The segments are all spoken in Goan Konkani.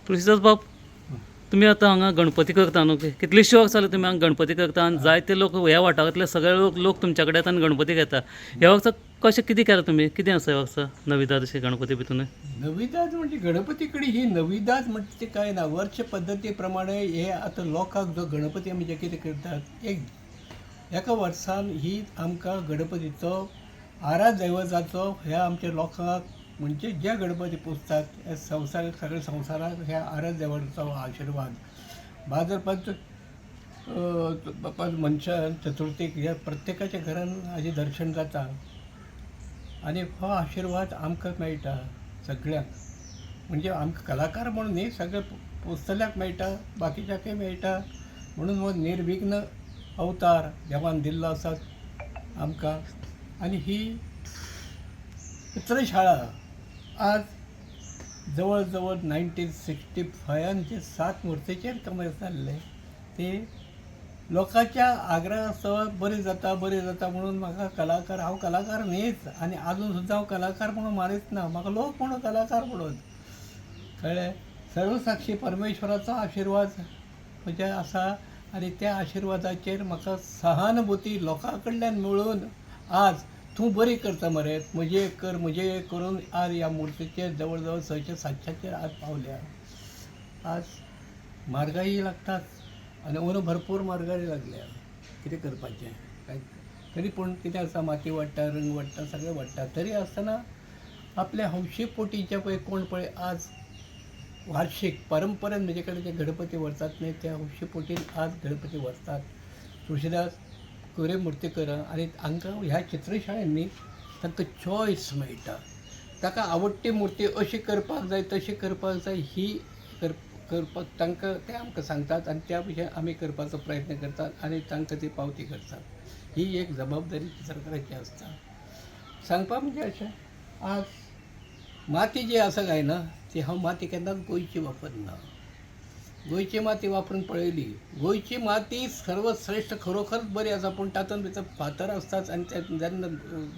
तुळशीदास बाब, तुमी आतां हांगा गणपती करता न्हू? कितलीशीं वर्सां जालीं तुमी हांगा गणपती करता आनी जायते लोक ह्या वाठारांतले सगळे लोक तुमच्या कडेन येता आनी गणपती घेता. ह्या वर्सा कशें कितें केलां तुमी? कितें आसा ह्या वर्सा नविदाद अशें गणपती भितून? नविदाद म्हणजे गणपती कडेन ही नविदाद म्हणटा ती कांय ना. वर्ष पद्दती प्रमाणे हे आतां लोकांक जो गणपती आमी जे कितें करतात, एक एका वर्सान ही आमकां गणपतीचो आराध दैवताचो ह्या आमच्या लोकांक, म्हणजे जे गणपती पुजतात हे संवसार, सगळे संवसाराक ह्या आराध दैवताचो आशिर्वाद. भाद्रपद मनशान चतुर्थीक ह्या प्रत्येकाच्या घरान हाजें दर्शन जाता आनी हो आशिर्वाद आमकां मेळटा सगळ्यांक. म्हणजे आमकां कलाकार म्हणून न्ही, सगळे पुजतल्याक मेळटा, बाकीच्याकय मेळटा. म्हणून हो निर्विघ्न अवतार देवान दिल्लो आसा आमकां. आनी ही चित्रशाळा आज जवळ जवळ 1965 जे सात मुर्तीचेर कमाय जाल्ले, ते लोकांच्या आग्रहास्तव बरें जाता, बरें जाता म्हणून म्हाका कलाकार, हांव कलाकार न्हीच आनी आजून सुद्दां हांव कलाकार म्हणून मारीच ना. म्हाका लोक म्हणून कलाकार म्हणून, कळ्ळें? सर्वसाक्षी परमेश्वराचो आशिर्वाद म्हजेर आसा आनी त्या आशिर्वादाचेर म्हाका सहानुभूती लोकां कडल्यान मेळून आज तूं बरी करता मरे, म्हजें एक कर, म्हजें एक करून आज ह्या मुर्तीचेर जवळ जवळ 600 700चेर आज पावल्या. आज म्हारगाई लागताच आनी अंदू भरपूर म्हारगाय लागल्या. कितें करपाचें काय? तरी पूण कितें आसा, माती वाडटा, रंग वाडटा, सगळें वाडटा, तरी आसतना आपल्या हौशी पोटीच्या पळय कोण पळय आज वार्षीक परंपरेन म्हजे कडेन जे गणपती व्हरतात न्ही, त्या हौशी पोटीन आज गणपती व्हरतात. तुळशीदास कुरे मुर्ती कर आनी हांकां ह्या चित्रशाळेंनी तांकां चॉयस मेळटा. ताका आवडटी मुर्ती अशी करपाक जाय, तशी करपाक जाय, ही करपाक तांकां ते आमकां सांगतात आनी त्या भशेन आमी करपाचो प्रयत्न करतात आनी तांकां ती पावती करतात. ही एक जबाबदारी चित्रकाराची आसता. सांगपा म्हणजे अशें, आज माती जी आसा काय ना, ती हांव माती केन्नाच गोंयची वापरना. गोंयची माती वापरून पळयली, गोंयची माती सर्वश्रेश्ठ खरोखर बरी आसा, पूण तातूंत भितर फातर आसतात आनी ते जेन्ना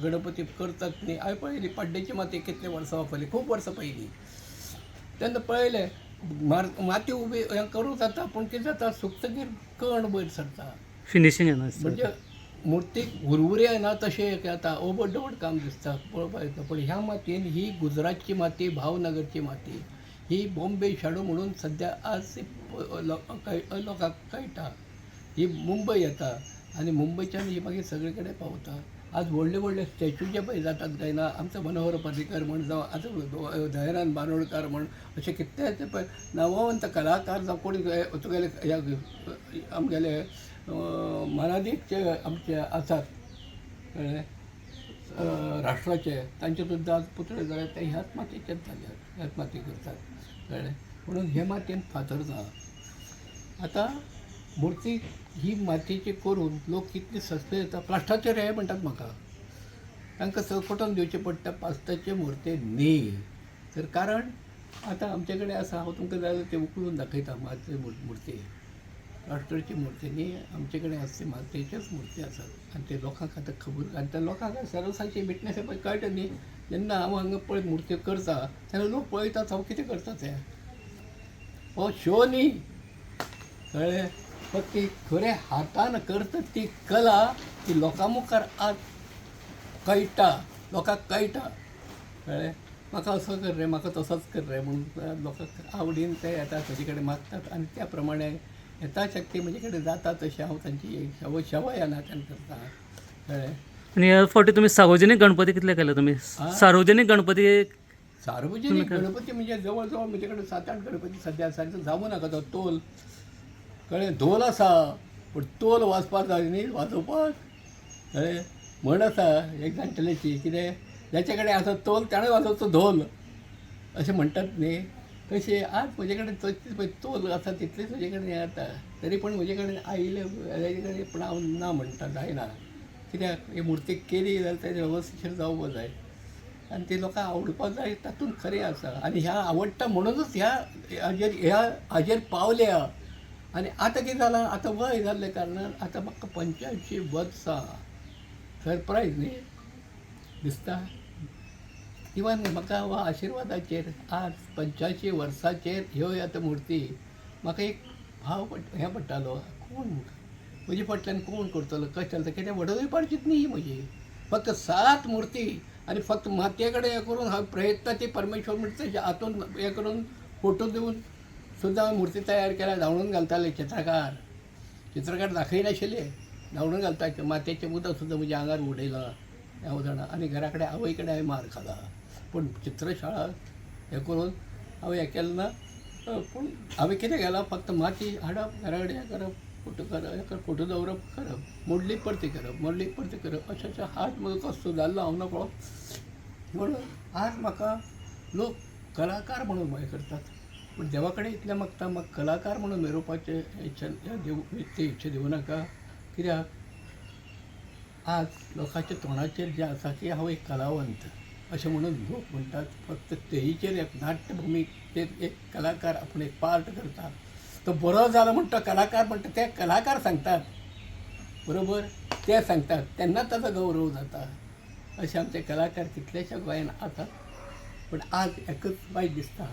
गणपती करतात न्ही, हांवें पळयली पड्ड्याची माती कितले वर्सां वापरली, खूब वर्सां पयलीं. तेन्ना पळयलें, माती उबी हें करूंक जाता, पूण कितें जाता, सुकतकीर कण वयर सरता. फिनिशींग येना. म्हणजे मुर्तीक हुरहुरी येना तशें एक जाता, ओबड धोबड काम दिसता पळोवपाक येता. पूण ह्या मातयेन, ही गुजरातची माती, भावनगरची माती, ही बॉम्बे शाडू म्हणून सद्या आज लोकांक कळटा. ही मुंबय येता आनी मुंबयच्यान ही मागीर सगळे कडेन पावता. आज व्हडले व्हडले स्टॅच्यू जे पळय जातात काय ना, आमचो मनोहर पर्रीकर म्हण, जावं आतां दयानंद बांदोडकार म्हण, अशे कितले पळय नामवंत कलाकार, जावं कोणी तुगेले ह्या आमगेले मानादीक जे आमचे आसात, कळ्ळें, राष्ट्राचे, तांचे सुद्दां आज पुतळे जाल्यात ते ह्याच मातयेचेच जाल्यात, ह्याच माती करतात, कळ्ळें? म्हणून हे मातयेन फातर ना. आतां मुर्ती ही मातयेची करून लोक कितले सस्ते येता, प्लास्टराचेर हे म्हणटात म्हाका. तांकां सकटोवन दिवचें पडटा प्लास्टराचे मुर्ती न्ही तर. कारण आतां आमचे कडेन आसा, हांव तुमकां जाय जाल्यार ते उखलून दाखयता. मातये मुर्ती, प्लास्टरची मुर्ती न्ही आमचे कडेन आसा, ती मातयेच्योच मुर्ती आसात. आनी ते लोकांक आतां खबर आनी त्या लोकांक सर्वसाक्षी विटनेस पळय कळटा न्ही. जेन्ना हांव हांगा पळय मुर्त्यो करता तेन्ना लोक पळयतात हांव कितें करता तें. हो शो न्ही, कळ्ळें? फक्त ती खरें हातान करता ती कला, ती लोकां मुखार आज कळटा, लोकांक कळटा, कळ्ळें? म्हाका असो कर रे, म्हाका तसोच कर रे म्हणून लोकांक आवडीन ते येतात, म्हजे कडेन मागतात आनी त्या प्रमाणे यथाशक्ती म्हजे कडेन जाता तशें हांव तांची सेवा ह्या नात्यान करता, कळ्ळें? आनी ह्या फावटी तुमी सार्वजनीक गणपती कितले केले तुमी? सार्वजनीक गणपती? सार्वजनीक गणपती म्हणजे जवळ जवळ म्हजे कडेन सात आठ गणपती सद्या आसा. आनी जावं नाका तो तोल, कळ्ळें? धोल आसा पूण तोल वाजपाक जाय न्ही, वाजोवपाक, कळ्ळें? म्हण आसा एक जाणटेल्याची, कितें, जाचे कडेन आसा तोल ताणें वाजोवचो धोल, अशें म्हणटात न्ही. तशें आज म्हजे कडेन पळय तोल आसा तितलेच म्हजे कडेन हें जाता. तरी पूण म्हजे कडेन आयिल्ले तेजे कडेन पूण हांव ना म्हणटा जायना. कित्याक, ही मुर्ती केली जाल्यार तेजें वेवस्थीत जावपाक जाय आनी ती लोकांक आवडपाक जाय. तातूंत खरें आसा आनी ह्या आवडटा म्हणुनूच ह्या हाजेर, ह्या हाजेर पावल्या. आनी आतां कितें जालां, आतां वय जाल्ल्या कारणान, आतां म्हाका 85 वर्सां, सरप्रायज न्ही दिसता. इवन म्हाका हो आशिर्वादाचेर आज 85 वर्सांचेर ह्यो आतां मुर्ती म्हाका एक भाव हें पडटालो, कोण म्हजे फाटल्यान कोण करतलो, कशें चलता कितें वडोवपाचीच न्ही ही म्हजी. फक्त 7 मुर्ती आनी फक्त मातये कडेन हें करून हांव प्रयत्न ती परमेश्वर म्हणटा तशें हातून हें करून फोटो दिवन सुद्दां हांवें मुर्ती तयार केल्या. धांवडून घालताले चित्रकार, चित्रकार दाखयनाशिल्ले, धांवडून घालता. मातयेचें उदक सुद्दां म्हज्या आंगार उडयलां हांव जाणा. आनी घरा कडेन आवय कडेन हांवें मार खाला. पूण चित्रशाळा हें करून हांवें हें केलें ना. पूण हांवें कितें केलां, फक्त माती हाडप, घरा कडेन हें करप, फोटो करप, फोटो दवरप, करप, मोडली परती करप, मोडली परती करप, अशें अशें हात म्हजो कसो जाल्लो हांव नकळो. म्हणून आज म्हाका लोक कलाकार म्हणून हें करतात. पूण देवा कडेन इतलें मागता, म्हाका कलाकार म्हणून मिरोवपाचें इच्छा दिवं, ती इच्छा दिवं नाका. कित्याक आज लोकांच्या तोंडाचेर जें आसा की हांव एक कलावंत अशें म्हणून लोक म्हणटात. फक्त तेचेर एक नाट्यभुमीचेर एक कलाकार आपूण एक पार्ट करता, तो बरो जालो म्हणटा कलाकार म्हणटा, ते कलाकार सांगतात बरोबर, ते सांगतात तेन्ना ताजो गौरव जाता. अशे आमचे कलाकार कितलेशे गोंयान आसात. पूण आज एकच वायट दिसता,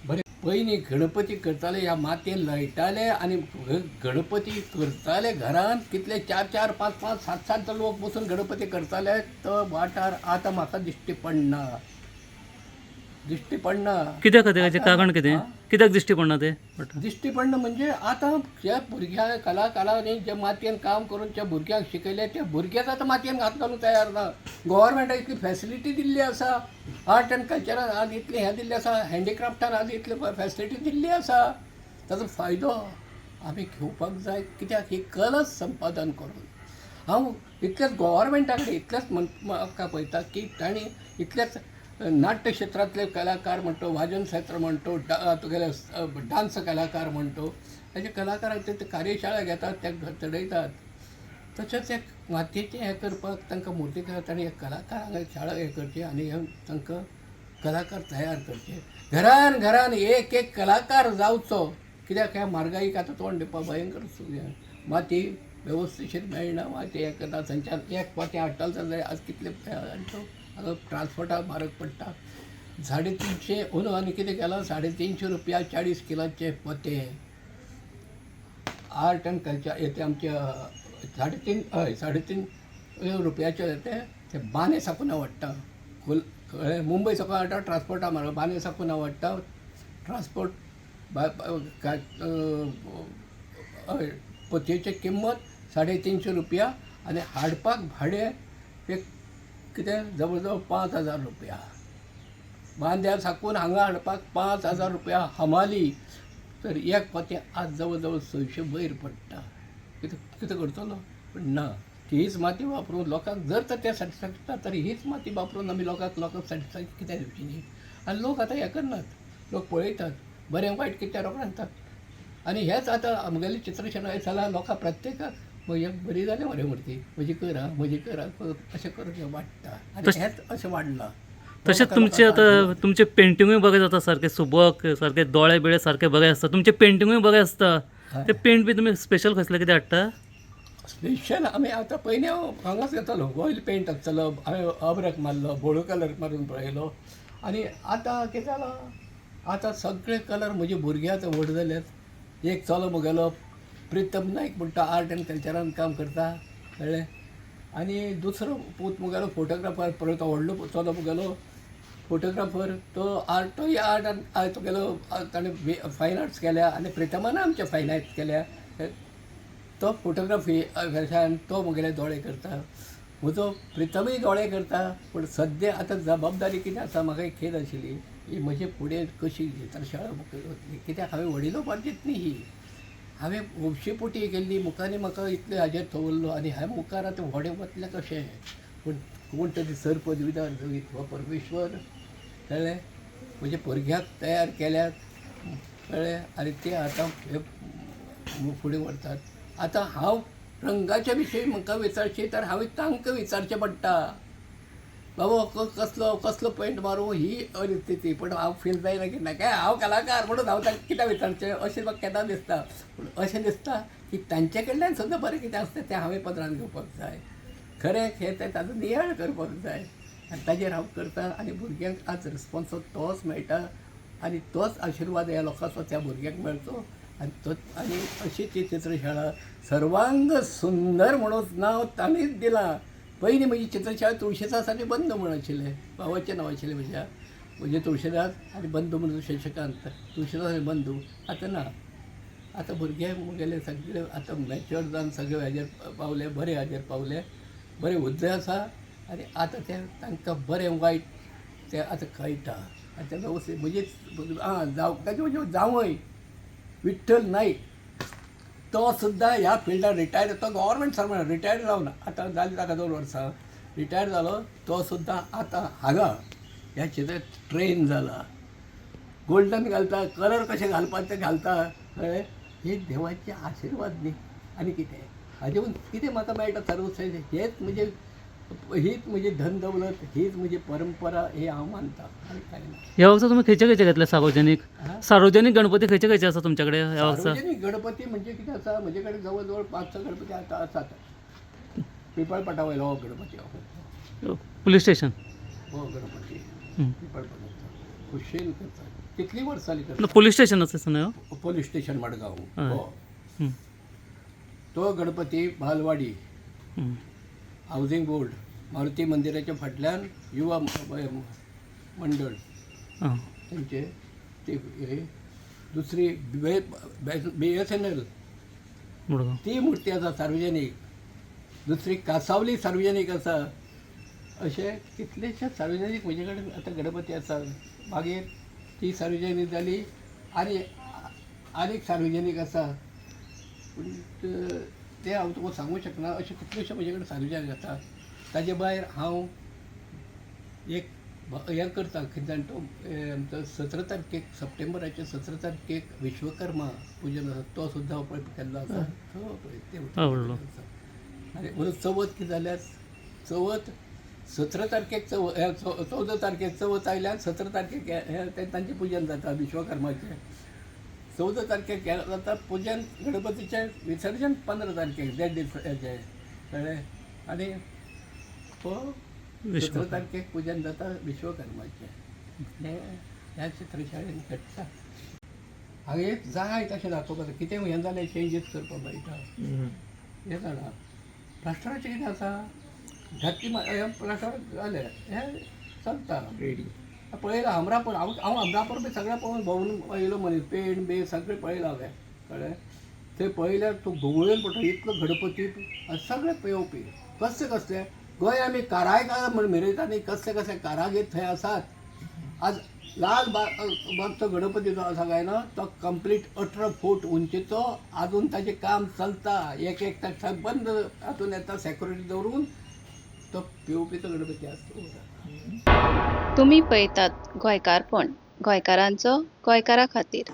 बरें पयलीं गणपती करताले ह्या मातयेन लळटाले आनी गणपती करताले घरांत कितले 4 4 5 5 7 7 लोक बसून गणपती करताले. तो वाठार आतां म्हाका दिश्टी पडना, दिश्टी पडना. कित्या खातीर हाचें कारण कितें, कित्याक दिश्टी पडना तें? दिश्टी पडना म्हणजे आतां ज्या भुरग्यांक कलाकारांनी जे मातयेन काम करून ज्या भुरग्यांक शिकयले त्या भुरग्याक आतां मातयेन हात घालूंक तयार ना. गोवोरमेंटान इतली फेसिलिटी दिल्ली आसा, आर्ट एंड कल्चरान आज इतलें हें दिल्लें आसा, हँडीक्राफ्टान आज इतली फेसिलिटी दिल्ली आसा, ताजो फायदो आमी घेवपाक जाय. कित्याक ही कला संपादन करून हांव इतलेंच गोवोरमेंटा कडेन इतलेंच म्हाका पळयता की तांणी इतलेंच नाट्य क्षेत्रांतले कलाकार म्हणटो, वाजन क्षेत्र म्हणटो, तुगेले डांस कलाकार म्हणटो, ताजे कलाकारांक ते कार्यशाळा घेतात, ते चडयतात. तशेंच एक मातयेचें हें करपाक तांकां मुर्तीकार तांणी कलाकारांक शाळा हें करची आनी तांकां कलाकार तयार करचे. घरान घरान एक एक कलाकार जावचो. कित्याक ह्या म्हारगाईक आतां तोंड दिवपाक भयंकर माती वेवस्थीशीर मेळना. माती हें करता थंयच्यान एक माती हाडटलो जाल्यार आज कितले हांगा ट्रान्सपोर्टाक म्हारग पडटा. 350 अंदू आनी कितें केलां, 350 रुपया 40 किलांचे पोते. आर्ट एंड कल्चर हे ते आमच्या 3.5, हय 3.5 रुपयाचे ते बांदे साकून हाडटा, कळ्ळें, मुंबय साकून हाडटा, ट्रान्सपोर्टा म्हारग, बांदे साकून हाडटा, ट्रान्सपोर्ट हय पोतयेची किंमत 350 रुपया आनी हाडपाक भाडें एक कितें जवळ जवळ 5000 रुपया. बांद्यार साकून हांगा हाडपाक 5000 रुपया हमाली. तर एक पोतें आज जवळ जवळ 600 वयर पडटा. कितें कितें करतलो? पूण ना, हीच माती वापरून लोकांक जर तर तें सॅटिस्फाय तर हीच माती वापरून आमी लोकांक लोकांक सॅटिस्फाय कित्याक दिवची न्ही. आनी लोक आतां हें करनात, लोक पळयतात बरें वायट कितें रोखडें सांगतात. आनी हेंच आतां आमगेलें चित्रशाळा जालां, लोकां प्रत्येकाक म्हजी बरी जाली मरे मुर्ती, म्हजी कर आं, म्हजी कर आं, अशें करून हें वाडटा आनी हेंच अशें वाडलां. तशेंच तुमचें आतां तुमचें पेंटिंगूय बरें जाता, सारकें सुबक, सारके दोळे बिळे सारके बरे आसता, तुमचें पेंटिंगूय बरें आसता. ते पेंट बी तुमी स्पेशल कसलें कितें हाडटा? स्पेशल आमी आतां पयलीं हांव हांगाच घेतालो, ऑयल पेंट आसतालो, हांवें अब्रक मारलो, बोळो कलर मारून पळयलो. आनी आतां कितें जालां, आतां सगळे कलर म्हजे भुरगे आतां व्हड जाल्यात. एक चलो म्हगेलो प्रितम नायक म्हणटा, आर्ट एंड कल्चरान काम करता, कळ्ळें. आनी दुसरो पूत म्हगेलो फोटोग्राफर, परत व्हडलो चलो म्हगेलो फोटोग्राफर, तो आर्ट, तोय आर्ट आनी तुगेलो ताणें फायन आर्ट्स केल्या आनी प्रितमान आमचे फायन आर्ट्स केल्या. तो फोटोग्राफी वेवसायान तो म्हगेले दोळे करता, म्हजो प्रितमूय दोळे करता. पूण सद्या आतां जबाबदारी कितें आसा, म्हाका एक खेद आशिल्ली ही म्हजे फुडें कशी चित्रशाळा मुखार वतली. कित्याक हांवें वडिलोपार्जीत न्ही ही, हांवें वंशीपोटी केल्ली मुखांनी म्हाका इतले हाजेर दवरलो आनी हांवें मुखार आतां व्हडें वतलें कशें. पूण कोण तरी सर पदवीदार हो परमेश्वर, कळ्ळें, म्हज्या भुरग्यांक तयार केल्यात, कळ्ळें. आनी ते आतां हे फुडें व्हरतात. आतां हांव रंगाच्या विशयी म्हाका विचारचें तर हांवें तांकां विचारचें पडटा, बाबा कसलो कसलो पेंट मारूं, ही परिस्थिती. पूण हांव फील जायना की नाका हांव कलाकार म्हणून हांव तांकां कित्याक विचारचें अशें म्हाका केन्ना दिसता. पूण अशें दिसता की तांचे कडल्यान सुद्दां बरें कितें आसता तें हांवें पदरान घेवपाक जाय, खरें हें तें ताजो नियाळ करपाक जाय. आनी ताजेर हांव करता आनी भुरग्यांक आज रिस्पोन्स तोच मेळटा आनी तोच आशिर्वाद ह्या लोकांचो त्या भुरग्यांक मेळचो. आनी तो आनी अशी ती चित्रशाळा सर्वांग सुंदर म्हणून नांव ताणीच दिलां. पयलीं म्हजी चित्रशाळा तुळशीदास आनी बंधू म्हूण आशिल्लें, भावाचें नांव आशिल्लें म्हज्या, म्हणजे तुळशीदास आनी बंधू म्हणून शशिकांत, तुळशीदास आनी बंधू. आतां ना, आतां भुरगे म्हगेले सगळे आतां मॅच्युअर जावन सगळे हाजेर पावले, बरे हाजेर पावले, बरे हुद्दे आसा आनी आतां ते तांकां बरें वायट तें आतां कळटा. आनी ते वेवस्थीत म्हणजे आं जाव ताचे म्हणजे जांवय विठ्ठल नाईक तो सुद्दां ह्या फिल्डार रिटायर, तो गव्हर्मेंट सर्वंट रिटायर जावन आतां जालीं ताका 2 वर्सां रिटायर जालो. तो सुद्दां आतां हांगा ह्या क्षेत्रांत ट्रेन जाला, गोल्डन घालता, कलर कशे घालपाक ते घालता. कळ्ळें? हे देवाचे आशिर्वाद न्ही आनी कितें हाजे कितें म्हाका मेळटा सर्व हेच म्हणजे हीच म्हजी धन दौलत, हीच म्हजी परंपरा, हे हांव मानता आनी कांय ना. ह्या वर्सा तुमी खंयचे खंयचे घेतले सार्वजनीक? हा? सार्वजनीक गणपती खंयचे खंयचे आसा तुमच्या कडेन ह्या वर्सा? सार्वजनीक गणपती म्हणजे कितें आसा, म्हजे कडेन जवळ जवळ 5-6 गणपती आतां आसात. पिपळपाटा वयलो हो गणपती हो, पुलीस स्टेशन हो गणपती पिपळपाटाचो खुशेन करता, कितलीं वर्सां जालीं करता. पुलीस स्टेशन आसा न्हय हो? पोलीस स्टेशन मडगांव हय. हो तो गणपती बालवाडी हावजींग बोर्ड मारुती मंदिराच्या फाटल्यान युवा मंडळ तेंचे ते हे. दुसरी BSNL Madgaon ती मूर्ती आसा सार्वजनीक. दुसरी कासावली सार्वजनीक आसा. अशे कितलेशे सार्वजनीक म्हजे कडेन आतां गणपती आसा. मागीर ती सार्वजनीक जाली आनी आनीक सार्वजनीक आसा, पूण ते हांव तुका सांगूंक शकना. अशे कितलेशे म्हजे कडेन सार्वजनीक आसा. ताजे भायर हांव एक हें करता, कितें जाण तो आमचो 17 तारखेक सप्टेंबराचे 17 तारखेक विश्वकर्मा पुजन आसा, तो सुद्दां हांव पळय केल्लो आसा. तो पळय ते आवडलो. आनी म्हणून चवथ कितें जाल्यार चवथ 17 तारखेक 14 तारखेक चवथ आयल्यार 17 तारखेक हें तांचें पुजन जाता विश्वकर्माचें. 14 तारखेक हें जाता पुजन, गणपतीचें विसर्जन 15 तारखेक देड दीस हेजें, कळ्ळें? आनी हो 17 तारखेक पुजन जाता विश्वकर्माचें. हें ह्या चित्रशाळेन घडटा. हांवें जाय तशें दाखोवपाक कितें हें जालें चेंजीस करपाक मेळटा. हें जाणा प्लास्टराचें कितें आसा, घातली हें प्लास्टर जालें हें चलता. रेडी पळयलां हमरापूर, हांव हांव हमरापूर बी सगळें पळोवन भोंवून येयलो मनीस, पेण बी सगळें पळयलां हांवें, कळ्ळें? थंय पळयल्यार तूं घुंवळून पडटा इतलो गणपती सगळे पळोवपी कसले कसले गोंय आमी कारायकार म्हण मिरयता न्ही, कसले कसले कारागीर थंय आसात. आज लाल बागचो गणपती जो आसा काय ना तो कंप्लीट 18 फूट उंचीचो, आजून ताजें काम चलता. एक एक ताका बंद हातून येता सेक्युरिटी दवरून तो पिवपीचो गणपती आसता. तुमी पळयतात गोंयकारपण, गोंयकारांचो गोंयकारा खातीर.